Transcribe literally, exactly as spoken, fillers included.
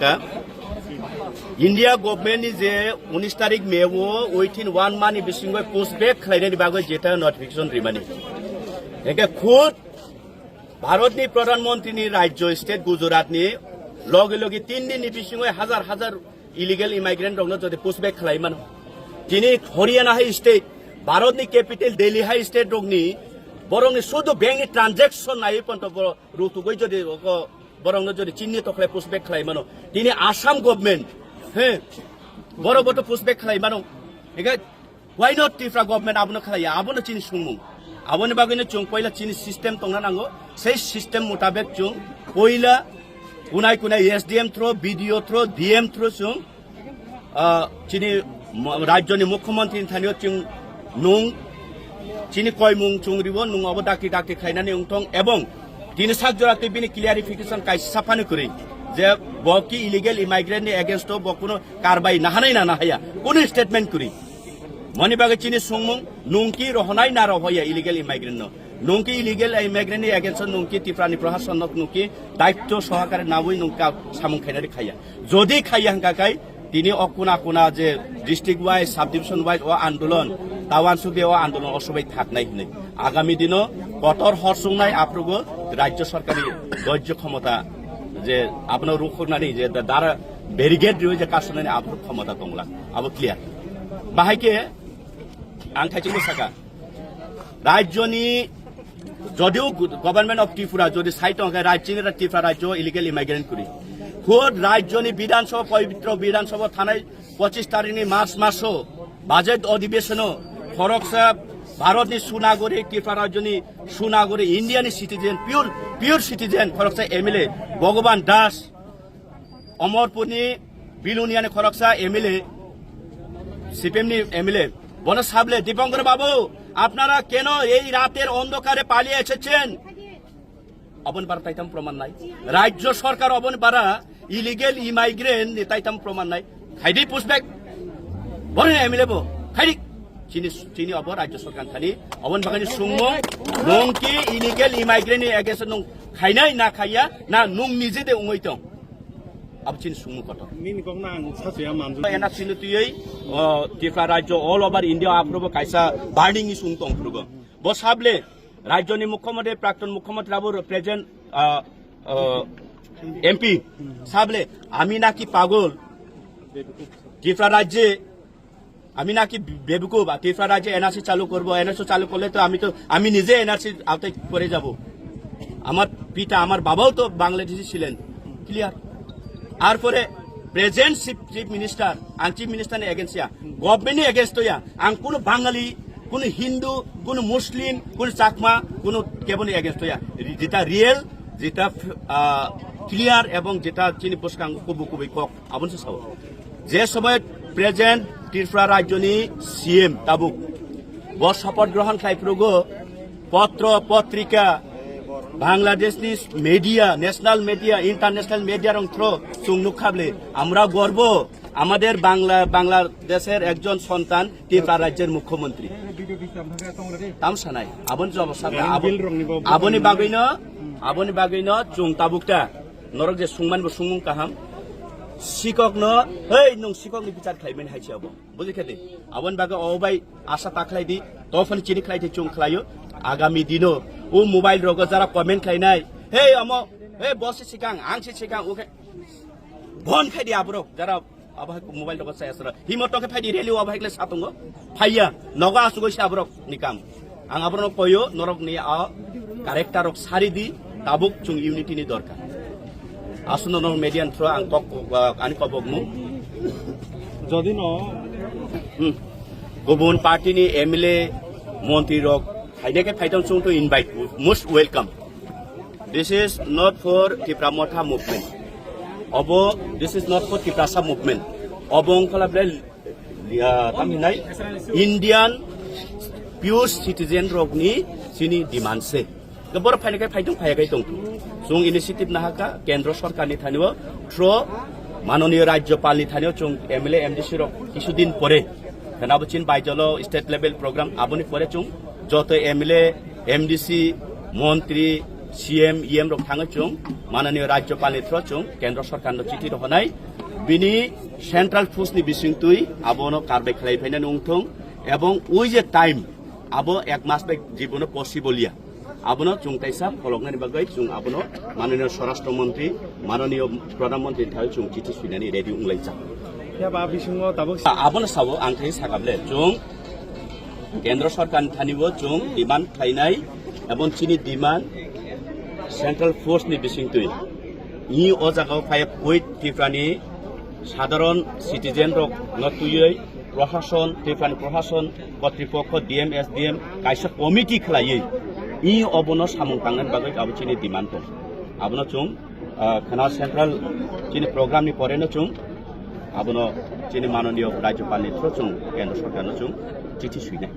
Ka India government ni je unis tarik May o within one month ni bisingo push back khlainani bagwi jeta notification rimani. Hingke khud Bharat ni Pradhan Mantri ni rajyo state Gujarat ni loge loge tin din ni bisingo hajar hajar illegal immigrant rokno jodi push back khlai mano. Tini Haryana hai state, Bharat ni capital Delhi hai state rokni borokni sudu bank ni transaction nai ponto boro rutugoi jodi oko borokno jodi chini tokhlai push back khlai mano. Tini Assam government, he, borok boto push back khlai mano. Hingke why not Tripura government abono khlaiya? Abono chini sungmung. Aboni bagwino chwng poila chini system tongna nango. Sei system mutabek chwng poila kunai kunai S D M through, B D O through, D M through chwng, ah, chini mo-, rajyoni mukhyamantri ni thanio chwng nung chini koimung chwng ribo nung abo dakti dakti khlainani wngthong ebong tini sak jora twi bini clarification kaisa phano kwrwi je bo ki illegal immigrant ni against o bo kuno karbai nahanai na nahaya, kuno statement kwrwi. Moni bagwi chini sungmung, nung ki rohonai na rohoya illegal immigrant no? Nung ki illegal immigrant ni against o nung ki Tripura ni prohason no nung ki daityo sohakare nawi nung ka samung khainari khaya? Jodi khaya hingka kai tini o kuna kuna je district wise, subdivision wise o andolon, tawan sugde o andolon o sobai thaknai hinwi. Agami dino kotor horsungnai aprugo rajyo sarkari dojjo khomota je abono rukhuknani je da-, dara barricade riwi je kasunani aphuru khomota tongla. Abo clear. Bahai ke ang khachi ko saka. Rajyoni jodio gu-, Government of Tripura jodi sai tong khe rajyoni ra Tripura rajyo illegal immigrant kuri. Khud rajyoni Bidhan Sabha, pobitro Bidhan Sabha thanai pochis tarikni March maso budget adhibeshon o khoroksa Bharatni sunagori, Tripura rajyoni sunagori, Indiani citizen, pure, pure citizen, khoroksa M L A Bhagavan Das, Omorpurni Biluniani khoroksa M L A, C P M ni M L A, bono sable, "Dipankar babu, apnara keno ei rater ondokare paliye esechen?" Oboni bara taitam proman nai. Rajyo sorkar oboni bara illegal immigrant ni taitam proman nai. Khaidi push back. Boroni M L A bo. Khaidi. Chini, chini obo rajyo sorkar thani. Oboni bagani sungmo. Nung ki illegal immigrant ni against nung khainai na khaiya na nung nije de ungoi tong. Abo chini sungmo kotor. Nini kok na ang sasu ya manju. Ena chini tuyoi, o, Tripura rajyo all over India aprobo kaisa burning issue tong phurugo. Bo sable Rajyoni mukhyamantri, prakton mukhyamantri abo present, ah, ah, M P sable, "Ami naki pagol? Tripura rajye ami naki bebekuf? Tripura rajye N R C চালু করব, N R C চালু করলে তো আমি তো, আমি নিজে N R C আওতায় পড়ে যাব। আমার পিতা, আমার বাবাও তো বাংলাদেশি ছিলেন।" Clear? Ar pore present chief, chief minister, ang chief minister ni against ya, government ni against ya, ang kuno Bangali, kuno Hindu, kuno Muslim, kuno Chakma, kuno keboni against ya. Jeta real, jeta, ah, clear ebong jeta chini bwskang kubu kubui kok, aboni se sao. Je sobai present Tripura rajyoni C M tabuk, bo sopoth grohon khlai phrugo, potro, potrika, Bangladeshni media, national media, international media rong thro chwng nukha bwle, "Amra gorbo, amader Bangla, Bangladeshor ekjon sontan Tripura rajyor mukhyamantri." Tam sanai, aboni jawab sakha, abo-, aboni bagwino, aboni bagwino chwng tabukta norok je sungmani bo sungmung kaham. Sikokno, "Hei, nwng sikokni bichar khlaimani hai se abo." Buji khe de, aboni bagwi o bai asa ta khlai di, tophani chini khlai di chwng khlaio. Agami dino o mobile rogo jara comment khlainai, "Hey omo, hey boss se sikang, ang se sikang," o khe bon khai di aborok jara abo hai mobile rogo chaya sara. Himo tokhe phai di rally o abo hai khle satungo. Phaiya, nogo asugoi se aborok ni kam. Ang aborokno koyo, norokni a character rok sari di, tabuk chwng unity ni dorkar. Aswkno norok media ni through ang kok, ah, ani kobokmung. Jodi no Hmm. Kubun party ni M L A, montri rok phaide khe phaitong chwng to invite, most welcome. This is not for Tipra Motha movement. Obo, this is not for Tiprasa movement. Obo wngkha bele, ah, tam hinai Indian pure citizen rokni chini demand se. Borok phaina khe phaitong, phaiya khe tongthung. Chwng initiative nahakha kendro sorkar ni thani o through manoniyo rajyopal ni thani o chwng M L A, M D C rok kisu din pore. Khana bo chin baijalo state level program aboni pore chwng joto M L A, M D C, montri, C M, E M rok thangwi chwng mananiyo Rajyopal ni through chwng Kendra Sarkar no chithi rohornai, bini central force ni bisingtwi abono karbai khlai phainani wngthung, ebong ui je time abo ek mas bai jibono possible ya, abono chwng kaisa pholoknani bagwi chwng abono mananiyo Swarashtra Montri, mananiyo Pradhan Montri ni thai chwng chithi swinani ready wnglaijak. Phiya ba bisingo tabuk abono sabo ang khe sakable chwng Kendra Sarkar ni thani bo chwng demand khlainai, ebong chini demand central force ni bisingtwi. I o jaga o five eight Tripura ni sadharon citizen rok no twiwi Prohason, Tripura ni Prohason, Kotripokho, D M, S D M, kaisa committee khlaiwi, i obono samung tangnani bagwi abo chini demand tong. Abono chwng, ah, khana central chini program ni pore no chwng, abono chini mananiyo Rajyopal ni through chwng Kendra Sarkar no chwng chithi swinai.